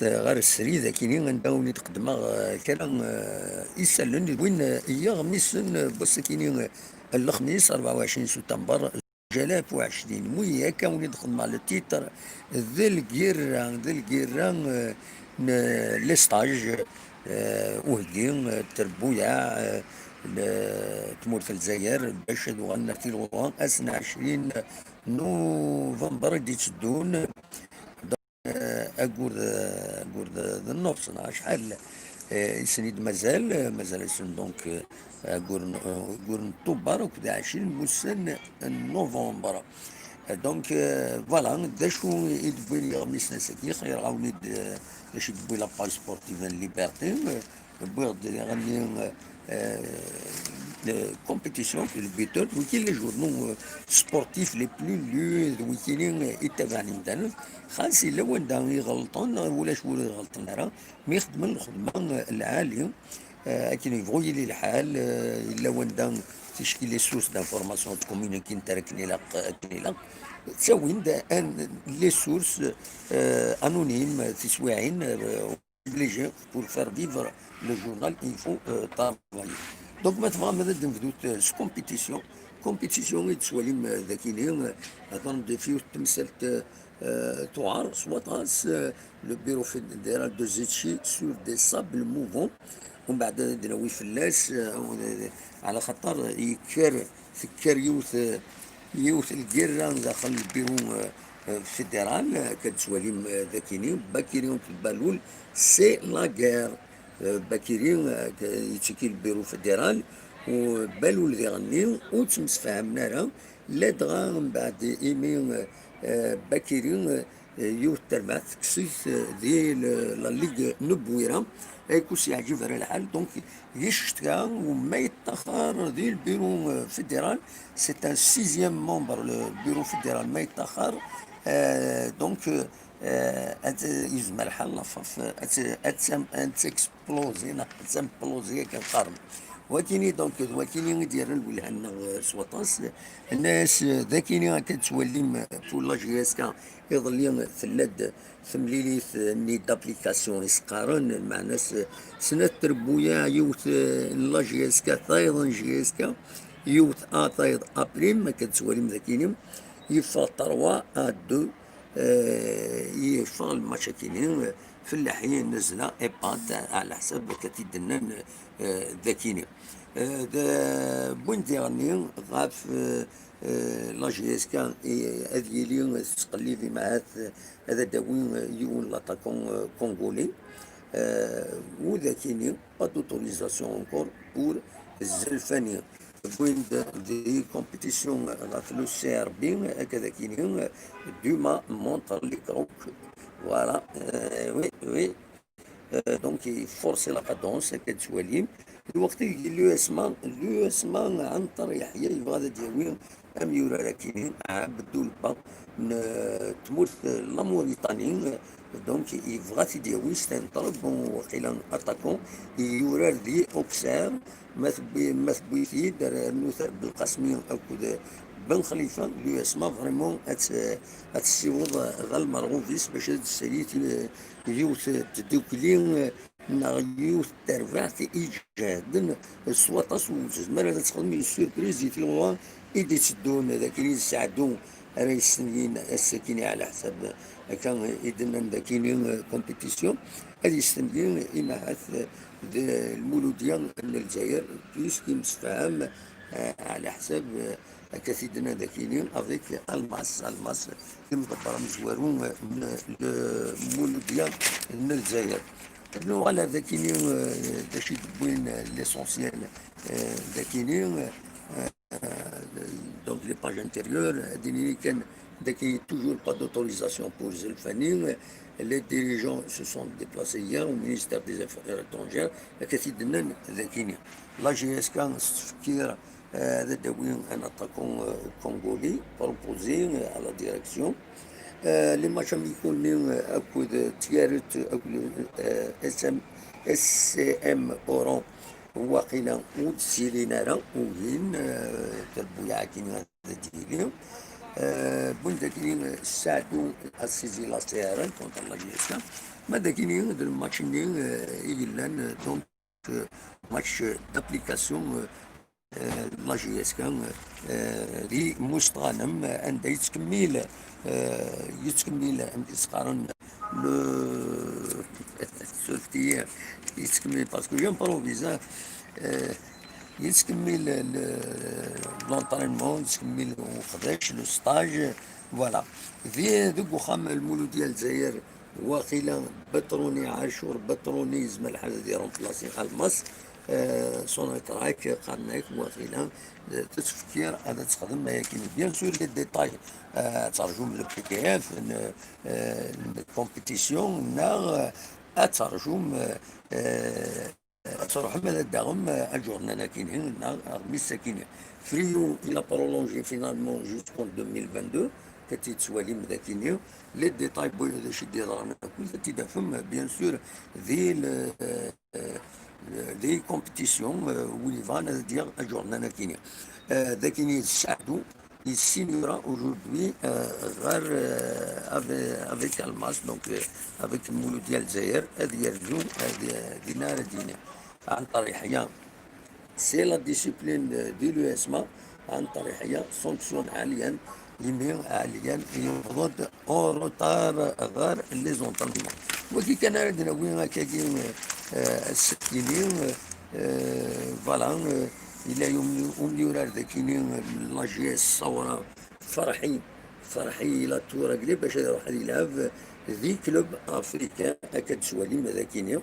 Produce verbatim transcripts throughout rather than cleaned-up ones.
ɣer srid akini, anda wen-id-qeddmeɣ, eh, kra, eh, isallen d win, eh, n yiɣmisen, eh, n wass-akini, eh, n lexmis, rebɛa u ɛecrin september, alaf u ɛecrin. Wi akka wen-id-xedmeɣ le titre d lgirra, d lgirra, eh, n les stages, eh, uheggi, eh, terbuyaɛ, eh, n tmurt n Lezzayer, bac ad uɣalen ar tilɣa ass n ɛecrin november i d-itteddun. Eh, aggur, eh, aggur d, d nnuṣ, neɣ acḥal, eh, i sen-id-mazal, eh, mazal-asen donc, eh, aggur n, eh, aggur n Tubeṛ akked ɛecrin n wussan n november. Eh, donc, eh, voilà, d acu i d-wwin yiɣmisen ass-agi, xir ɣawen-id, eh, d acu i d-wwi la page sportive n Liberté, eh, wwiɣ-d diɣenni, eh, eh, compétition, le buteur, d wigi les journaux, eh, sportifs les plus lus, d wigini, eh, i ttabaɛen imdanen. Xas yella wanda i ɣelṭen, neɣ ulac win ur iɣelṭen ara, mi xedmen lxedma, eh, lɛali, eh, akken yebɣu yili lḥal, eh, yella wanda ticki les sources d'information ur ttcummuniquent ara akken ilaq, akken ilaq. Ttawin-d, eh, les sources, eh, anonymes, tiswiɛin, eh, obligé pour faire vivre le journal, il faut, euh, travailler. Donc, ma tebɣam ad d-nebdu, euh, s compétition. Compétition i d-tettwalim, euh, dagini, euh, heḍren-d ɣef yiwet n temsalt, euh, tuɛer s waṭas, euh, le bureau fédéral de Zetchi sur des sables mouvants. Umbeɛd ad d-nawi fell-as, euh, ɛla xaṭer yekker, tekker yiwet, euh, yiwet lgirra daxel lbiru, euh, euh, fédéral, euh, akka d-tettwalim, euh, dagini, Bakiri akked Balul, c'est la guerre. Euh, Bakiri, euh, k-, yettiki lbiru fédéral, u Balul diɣenni, ur ttemsefhamen ara, ladɣa mbeɛd imi, euh, euh, Bakiri, euh, yiwet terbaɛt tekkes-it, euh, di le-, la Ligue n Bwira, ayku s-yeɛǧib ara lḥal, donc, di ccetla, u ma yeṭṭaxer di lbiru, euh, fédéral, c'est un sixième membre, le bureau fédéral ma yeṭṭaxer, euh, donc, euh, euh, ad, yezmer lḥal la FAF ad, ad, ad, ad exploser, neɣ ad imploser akken qqaren. Wakini, donc, d wakini i d-yerran lwelha-nneɣ, euh, s waṭas. Nnas, euh, d akini akka d-tettwalim, euh, pour la J S K, iḍelli tella-d temlilit-nni d'application i s-qqaren, lmeɛna-s, snat trebbuyaɛ, yiwet, eh, n la J S K, tayeḍ n J S K, yiwet A, tayeḍ A prime, akka d-tettwalim dagini, yeffeɣ trois à deux, eh, yeffeɣ lmatch akini, eh, fellaḥi, nezla, ipat, ɛla ḥsab akka t-id-nnan, eh, dagini. Eh, d, win diɣenni ɣef, eh, eh, la J S K, eh, ad yili tettqellib imahat, eh, ad d-tawi, eh, yiwen l'attaquant, eh, congolais. Eh, u dakini, pas d'autorisation encore pour Zelfani. Wwin-d di compétition ɣef le C R B, akka dakini, eh, Duma montre les crocs. Voilà, eh, oui, oui. Euh, donc, il force la cadence, akka d-tettwalim. Lweqt i l'U S M A, l'U S M A, Ɛenṭer Yeḥya yebɣa ad d-yawi amyurar akini, Ɛebdulba n, euh, tmurt, euh, la Mauritanie. Donc, yebɣa ad t-id-yawi, c'est un très bon, waqila, attaquant. Yurar di Auxerre, ma tewwi-, ma tewwi-t-id, rnu-t Belqasmi akked Ben Xlifa, l'U S M A, vraiment, ad t-, ad tessiweḍ ɣer lmerɣub-is bac ad d-tessali ti-, yiwet n tdukli, neɣ yiwet n terbaɛt i iǧehden s waṭas, ur tezmir ara ad texdem une surprise di tliɣwa i d-itteddun, d akken i d Saɛdu ara yestengin ass-akini, ɛla ḥsab akka i d-nnan d akini, eh, compétition, ad yestengin imahat, eh, d Lmuludya n Lezzayer, puisque yemsefham, eh, ɛla ḥsab, eh, akka t-id-nnan d akini, avec Almas, Almas, imḍebber amezwaru, eh, n Lmuludya n Lezzayer. Nuɣal ar d akini, eh, d acu i d-wwin, eh, l'essentiel, eh, d akini, eh, euh, donc les pages intérieures, euh, ad d-nini kan d akini, toujours pas d'autorisation pour Zelfani. Les dirigeants se sont déplacés hier au ministère des Affaires étrangères, akka t-id-nnan d akini. La J S K s-tfekkir, euh, ad d-tawi un attaquant, euh, congolais, proposé, euh, à la direction. Euh, les matchs amicaux-nni, euh, akked Tigaret, akked, euh, S M, S C M Oran, waqila ur d-ssilin ara, ugin, euh, terbuyaɛ akini ad d-yili. Euh, wwin-d akini, euh, Saɛdu Asizi la C R L contre la J S K. Ma d akini d lmatch-nni, euh, i yellan, euh, donc, euh, match d'application, euh, euh, de la J S K, euh, di Mustɣanem, anda yettkemmil, euh, yettkemmil, anda i s-qqaren le, surti, yettkemmil, parce que j'improvise, hein, euh, yettkemmil le, l'entraînement, yettkemmil uxdac, le stage, voilà. Di, deg uxxam Lmuludya Lezzayer, waqila Batruni Ɛacur, Batruni yezmer lḥal ad iremplasi Almas, euh, son atrac, qqaren-ak, waqila, euh, tettfekkir ad texdem ayakini. Bien sûr, les détails, euh, ad terjum le P D F n, euh, n compétition, neɣ, euh, ad terjum, euh, euh, ad truḥem ad d-taɣem, euh, aǧurnan akini, neɣ aɣmis akini. Frio, il a prolongé finalement jusqu'en deux mille vingt-deux, ad t-id-tettwalim d akini. Les détails, bu-, d acu i d-yeḍran akk, ad t-id-tafem, bien sûr, di le, euh, euh, di compétition, euh, win yebɣan ad d-yaɣ aǧurnan akini. Euh, d akini d Saɛdu, il signera aujourd'hui, euh, ɣer, euh, avec, avec Almas, donc, euh, avec Mouloudia Lzaïr, ad yerzu, euh, di, dinna ara d-yini. Ɛenṭer Yeḥya. C'est la discipline de, de l'U S M A, Ɛenṭer Yeḥya, sanction ɛaliyan, imi ɛaliyan yewweḍ-d en retard ɣer les entraînements. Wagi kan ara d-nawi akkagi, euh, ass-agi, euh, voilà, euh, yella yum-, umyurar dagini, euh, la J S Sawra Ferḥi, Ferḥi la tura gli bac ad iruḥ ad yelɛeb di club africain, akka d-tettwalim dagini.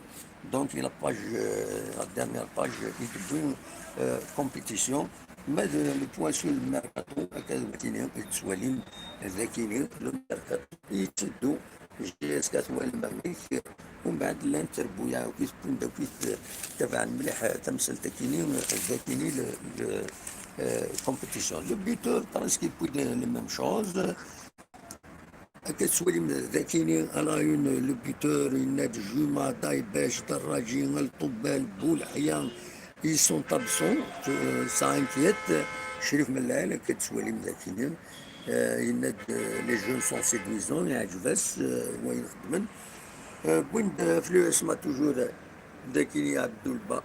Donc, la page, euh, la dernière page, i tewwi, euh, compétition. Ma d le point sur le mercato, akka d wakkini i tettwalim dagini, le mercato yetteddu, jusqu'à twalim amek, umbeɛd llant trebbuyaɛ akk i tewwin d akk i tabaɛen mliḥ tamsalt akini, dagini le, le, euh, compétition. Le buteur, presque, il peut dire la même chose. Akka tettwalim dagini, à la une, le buteur, yenna-d Juma, Daybac, Darraji, Lṭubbal, Bulḥya, ils sont absents, euh, ça inquiète. Crif Mellal, akka tettwalim dagini, euh, yenna-d, euh, les jeunes sont séduisants, yeɛǧeb-as, euh, wayen xeddmen. Euh, win-d, euh, ɣef l'U S M A toujours, euh, dagini Abdoulba.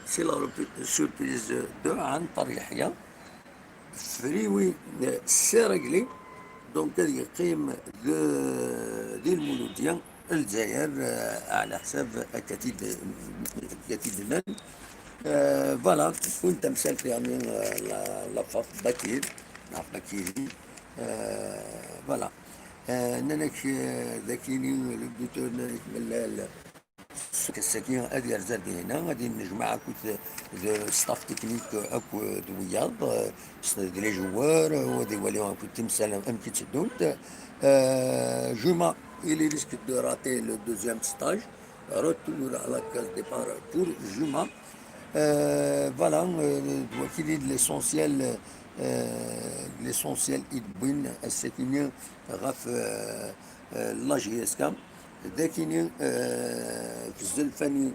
C'est la surprise de Ɛenṭer Yeḥya. Friwi, euh, Seragli, donc ad yeqqim de, di Lmuludya Lezzayer, euh, ɛla ḥsab akka t-id-, akka t-id-nnan. Euh, voilà, tewwin tamsalt, yeɛni, euh, la, la Faf Bakir, neɣ Bakiri, euh, voilà. Euh, nnan-ak, euh, dagini, le buteur, nnan-ak Mellal, ass-agi ad yerzu ar dihina, ad yennejmaɛ akked d staff technique akk d wiyaḍ, s-, d les joueurs, ad iwali akked timsal amek i tteddunt. Euh, Juma, il risque de rater le deuxième stage. Retour à la case départ pour Juma. Euh, voilà, euh, d wagi i d l'essentiel, euh, l'essentiel i d-wwin ass-agi ɣef, euh, euh, la J S K. Dagini, euh, Zelfani,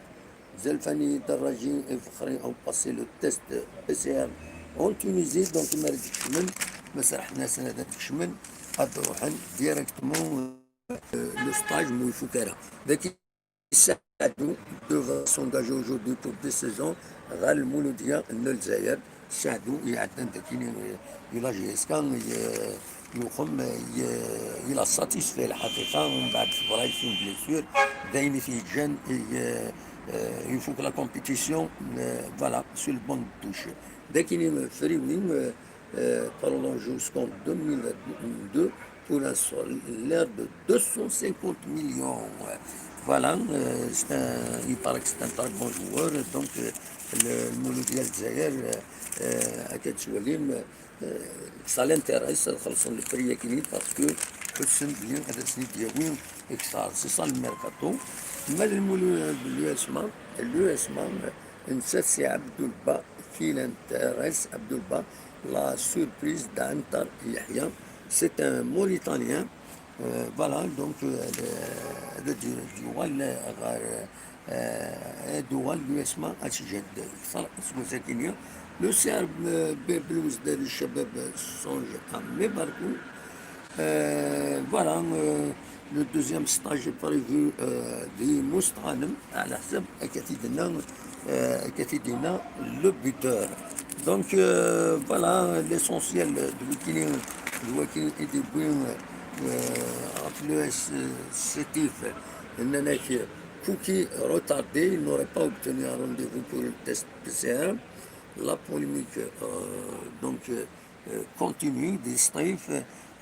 Zelfani Darraji et Fakhri ont passé le test P C R en Tunisie, donc ma ara d-kecmen, ma serḥen-asen ad d-kecmen, ad ruḥen directement, euh, le stage ma ur ifuk ara. Dagini Saadou devra s'engager aujourd'hui pour deux saisons ɣer Lmuludya n Lezzayer. Saadou iɛeddan dagini, euh, di la J S K, euh, yuxem, euh, il a satisfait lḥaqiqa, umbeɛd tebra-as une blessure, d ayen i t-yeǧǧan, euh, euh, il faut que la compétition, euh, voilà, sur le banc de touche. Dagini, euh, Friwi, euh, euh, prolonge jusqu'en deux mille deux pour un salaire de deux cent cinquante millions. Voilà, euh, c'est un, il paraît que c'est un très bon joueur, donc, euh, le, Lmuludya Lezzayer, euh, euh, akka tettwalim, euh, ça l'intéresse, ad xellṣen le prix-agi, parce que ḥussen belli ad asen-id-yawi kter. C'est ça le mercato. Ma d Lmulu-, l'U S M A, l'U S M A, euh, netta c'est Abdoulba qui l'intéresse, Abdoulba, la surprise d'Antar Yahya. C'est un Mauritanien. Euh, voilà, donc, euh, le, le, du, du, euh, euh, ad yuɣal l'U S M A ad t-yeǧǧ kter seg wazak-nni. Le C R B Belouizdad Chabab songe à Mebarkou. Euh, voilà, euh, le deuxième stage est prévu, euh, di Mustranem, على حسب أكا تيدنا، euh, أكا تيدنا le buteur. Donc, euh, voilà, l'essentiel de wikini, de wikini et de Bouin, euh, entre le S C T I F, Kuki retardé, il n'aurait pas obtenu un rendez-vous pour le test P C R. La polémique, euh, donc, euh, continue, des strifes,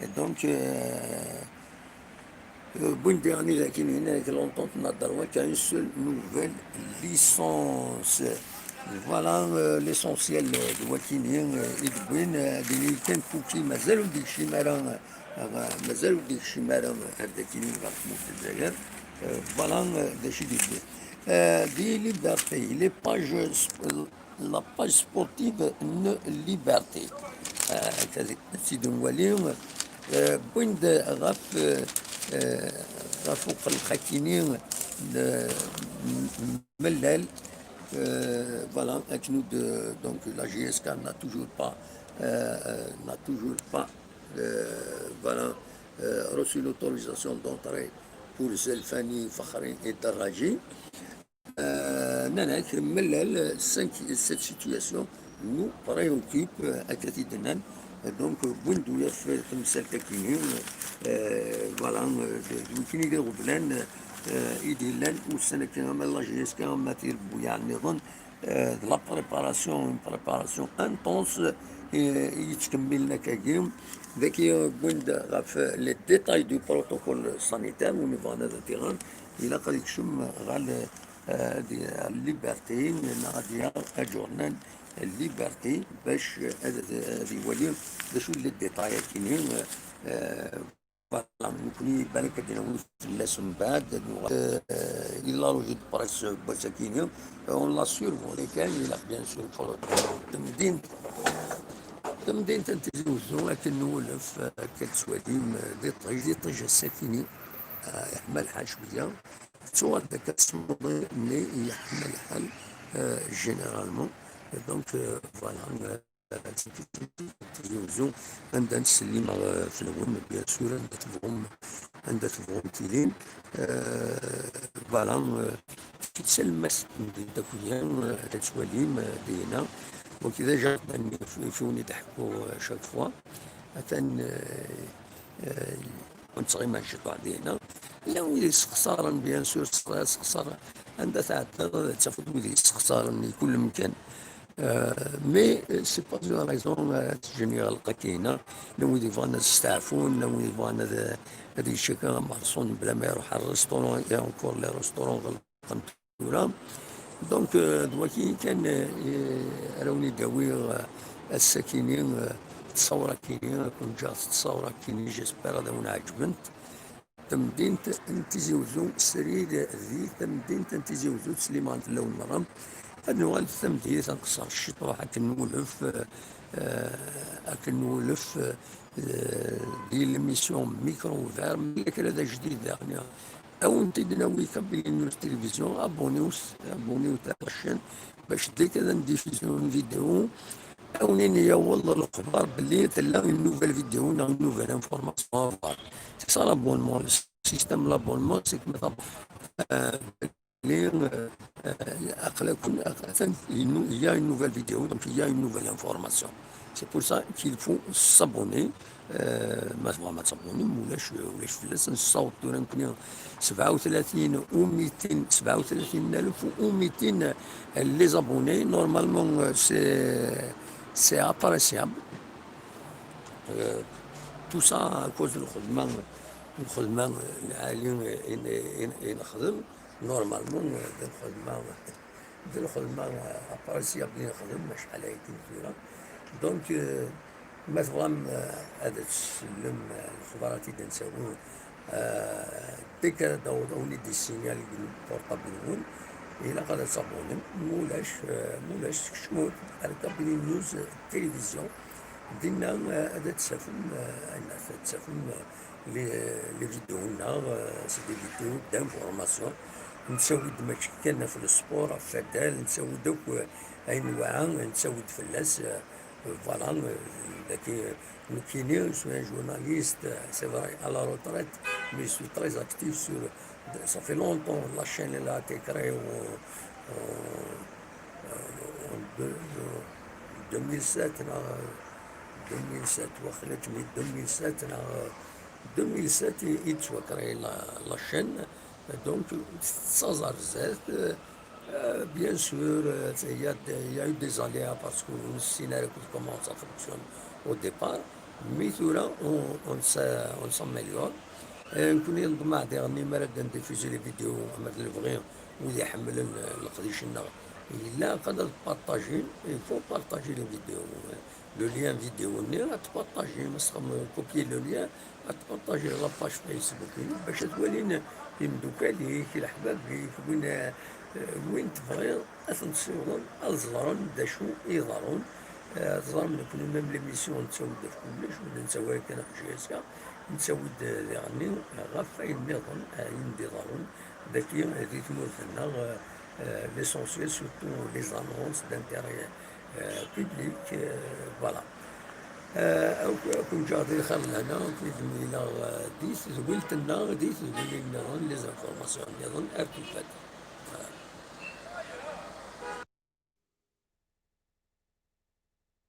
et donc, euh, euh, bon, dernier, avec l'entente, on a droit qu'à une seule nouvelle licence. Voilà, euh, l'essentiel, euh, de Wakini, euh, et de Bouin, euh, de Ken Kuki, Mazel ou Dikshimara, euh, Mazel ou Dikshimara, euh, de Kini, euh, voilà, euh, de Chili. Euh, des libertés, les pages, euh, la page sportive n Liberté. Euh, c'est une wali, euh, Bouin de Raf, euh, euh, Rafou Khalkhakini, de Mellal, euh, voilà, avec nous de, donc la J S K n'a toujours pas, euh, euh, n'a toujours pas, euh, voilà, euh, reçu l'autorisation d'entrée pour Zelfani, Fakhri et Daraji. Euh, nnan-ak, Mellal, cinq, cette situation nous préoccupe, euh, أكا تيدنان. Donc, euh, Bouin de Raf, euh, Msaltakini, euh, voilà, euh, de, de Wikini de Roublen, euh, Idilan, ou Sénégal, la J S K, Mathil Bouya, Néron, euh, de la préparation, une préparation intense, et, et يتكمل لنا كاكي. ذاك، euh, Bouin de Raf, les détails du protocole sanitaire, au niveau de terrain, il a euh, di Liberté, neɣ ad yaɣ aǧurnal Liberté, bac, euh, ad, ad iwali d acu n les détails-agi-nni, euh, voilà, nekkni balak ad d-nawi fell-as mbeɛd, ad nuɣal, euh, illa la revue de presse n wass-agi-nni, euh, on l'a survolé kan, ilaq bien sûr, tamdint, tamdint n Tizi Wezzu, akken nwulef, euh, akken tettwalim, euh, d iṭij, d iṭij ass-agi-nni, euh, iḥma lḥal cwiya. Tettuɣal-d akka tesmuḍi-nni yeḥma lḥal, euh, généralement. Donc, euh, voilà, euh, Tizi Wezzu, anda nettsellim, euh, fell-awen, bien sûr, anda tebɣum, anda tebɣum tilim. Euh, voilà, euh, tefkid talemmast n Dda Kuya, euh, ad tettwalim, euh, dinna. Donc, d ajardin, i, i wen-id-ḥekku, euh, chaque fois. Atan, euh, euh, ur nettɣimi ciṭuḥ dinna. Llan wid yessexṣaren, bien sûr, sexṣar, anda tɛeddaḍ ad tafeḍ wid yessexṣaren di kul mkan. Euh, mais, euh, c'est pas une raison, euh, ad tejjen iɣelq-agi-nni. Llan wid yebɣan ad steɛfun, llan wid yebɣan ad, ad yečč amerṣun bla ma iruḥ ar restaurant, et encore les restaurants ɣelqen tura. Donc, euh, d wagi kan, euh, ara wen-id-awiɣ, euh, ass-akini, euh, ttṣawra-kini, ad ken-ǧǧeɣ s ttṣawra-kini, j'espère ad awen-ɛeǧbent. Tamdint n Tizi Wezzu, srid di tamdint n Tizi Wezzu, ttsellimeɣ fell-awen merra. Ad nuɣal d tamdint, ad nqeṣṣer ciṭuḥ akken nwulef, euh, euh, akken nwulef, euh, di l'émission Micro Ouvert, mais kra d ajdid daɣen. Ad wen-t-id-nawi Kabylie News Télévision, abonné-wet, abonné-wet à la chaîne, bac dès que ad n-diffusion une vidéo, ad wen-in-yaweḍ lexbar belli tella une nouvelle vidéo neɣ une nouvelle information à voir. C'est ça l'abonnement, le système de l'abonnement, c'est que maintenant, euh, euh, euh, aql-aken, atan, il y a une nouvelle vidéo, donc il y a une nouvelle information. C'est pour ça qu'il faut s'abonner. Euh, ma tebɣam ad tabonnem, ulac, ulac fell-as. Nessaweḍ tura nekkni sebɛa u tlatin u mitin, sebɛa u tlatin alef u mitin, euh, les abonnés. Normalement, euh, c'est, c'est appréciable. Euh, tout ça à cause de lxedma, lxedma, euh, lɛali, euh, i, i, i, i nexdem. Normalement, euh, d lxedma, d lxedma, euh, appréciable i nexdem, acḥal aya kan tura. Donc, euh, ma tebɣam, euh, ad tsellem, euh, lexbar ad t-id-nsawi, euh, dès que ad d-taweḍ, ad wen-id-yessinyal deg portable-nwen, ilaq ad tabonnem. Ma ulac, euh, ma ulac, tkecmem ar Kabylie News Télévision. Dinna, euh, ad d-tafem, euh, ad d-tafem, euh, les, les vidéos-nneɣ, euh, c'est des vidéos d'information. Nettawi-d mačči kan ɣef le sport, ɣef waddal, nettawi-d akk, euh, ayen newɛa, nettawi-d fell-as, euh, Voilà, euh, daki, euh, nekkini, je suis un journaliste, euh, c'est vrai, à la retraite, mais je suis très actif sur, ça fait longtemps, la chaîne elle a été créée en, en, euh, en deux- en deux mille sept, là, euh, deux mille sept, waqila, mais deux mille sept, là, euh, deux mille sept, i, i d-tettwakra la, la chaîne. Donc, tettaẓ ar zdat, euh, euh, bien sûr, euh, il y a des- il y a eu des aléas parce que ur nessin ara comment ça fonctionne au départ. Mais tura, on, on s'a- on s'améliore. Euh, nekkni neḍmeɛ diɣen mi ara d-ndiffuzi les vidéos, ama d lebɣi, wid iḥemmlen, euh, leqdic-nneɣ, ilaq ad partager, il faut partager les vidéos. Le lien vidéo-nni, ad tpartager, ma txedmem copier le lien, ad tpartager la page Facebook-inu, bac ad t-walin imeddukal-ik, leḥbab-ik, win, eh, win tebɣiḍ, ad ten-tessiwḍem, ad ẓren d acu i iḍerrun. Eh, teẓram nekkni, même l'émission, nettawi-d ɣef kullec, ur nettawi ara kan ɣef J S K, nettawi-d, eh, diɣenni ɣef wayen nniḍen, eh, ayen d-iḍerrun daki, eh, di tmurt-nneɣ, eh, eh, l'essentiel, surtout les annonces d'intérêt, eh, public, eh, voilà. Eh, ak-, ad ken-ǧǧeɣ di lxir d lehna, akked mi yella, eh, di tedwilt-nneɣ, di tedwilin nniḍen, les informations nniḍen, ar tufat.